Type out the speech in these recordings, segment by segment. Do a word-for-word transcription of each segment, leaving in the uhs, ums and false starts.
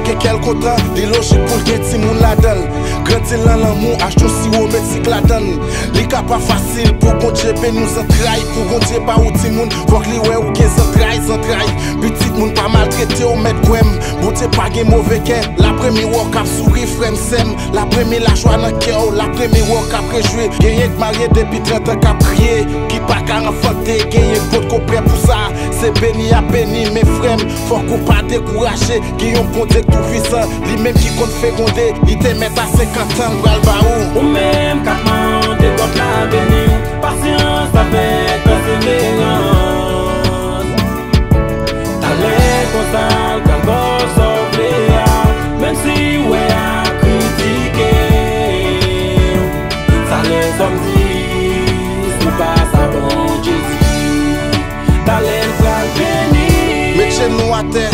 Ke kè l kontan, li lojik pou l gen timoun ladan l. Grandi l nan lanmou, achte yon siwo, met sik ladan l. Li ka pa fasil pou Bondye beni w zantray. Pou Bondye ba ou timoun, fòk li wè ou gen zantray, zantray. Pitit moun pa maltrete w, mèt kwè m. Bondye pa gen move kè. L ap renmen wè w k ap souri, frè m, sè m. L ap renmen lajwa nan kè w. L ap renmen wè w k ap rejwi. Genyen k marye depi trant an k ap kriye, ki pa ka anfante. Genyen k potko prè pou sa. Se beni y ap beni, men frè m, fòk ou pa dekouraje. Gen yon Bondye k toupisan, li menm ki konn fegonde. Li te mèt a senkant an, l pral ba ou. Ou menm k ap mande Gòd la beni w, pasyans avèk pèseverans. Talè konsa l pral ba w sa w vle a, menm si w wè y ap kritike w. Sa lèzòm di, se pa sa Bondye di. Talè l pral beni. Met jenou atè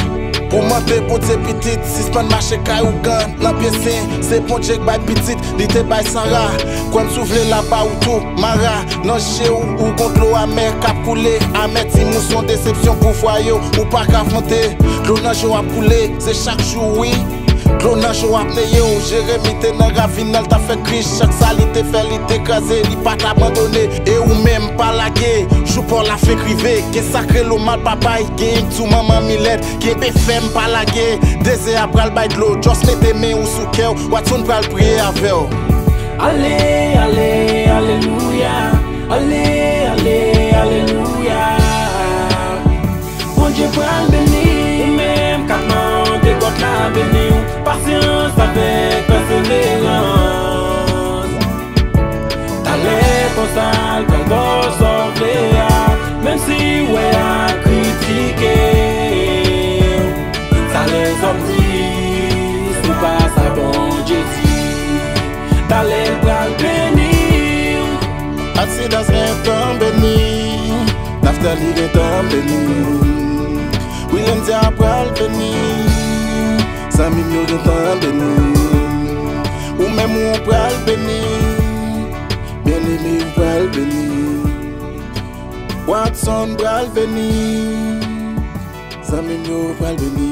pou mande Bondye pitit. Sispann mache kay ougan nan pye sen. Se Bondye k bay pitit, li te bay Sara. Kwè m, si w vle, l ap ba ou tou. Mara, nan je w, ou gon dlo amè k ap koule. Amètim ou se yon desepsyon pou fwaye w. Ou pa ka fwonte. Dlo nan je w ap koule, se chak jou, wi. Dlo nan je w ap neye w. Jeremi te nan ravin nan, l t ap fè kri. Chak sa li te fè, li te kraze. Li pa t abandone. E ou menm, pa lage. Jou pa w la fenk rive. Gen sa k rele w malpapay. Gen yon k di w manman milèt. Kenbe fèm, pa lage. Dezè a pral bay dlo. Just mete men ou sou kè w. Watson pral priye avè w. Ale, ale, alelouya. Ale, ale, alelouya. Bondye pral beni ou menm k ap mande Gòd la beni w. Pasyans avèk pèseverans. Talè konsa l pral ba w sa w vle a, menm si w wè y ap kritike w. Sa lèzòm di, se pa sa Bondye di. Talè l pral beni w. Alcidas gentan beni, Naftali gentan beni, William Dia pral beni, zanmi m yo gentan beni. Ou menm ou pral beni, byeneme ou pral beni. Watson pral beni, zanmi m yo pral beni.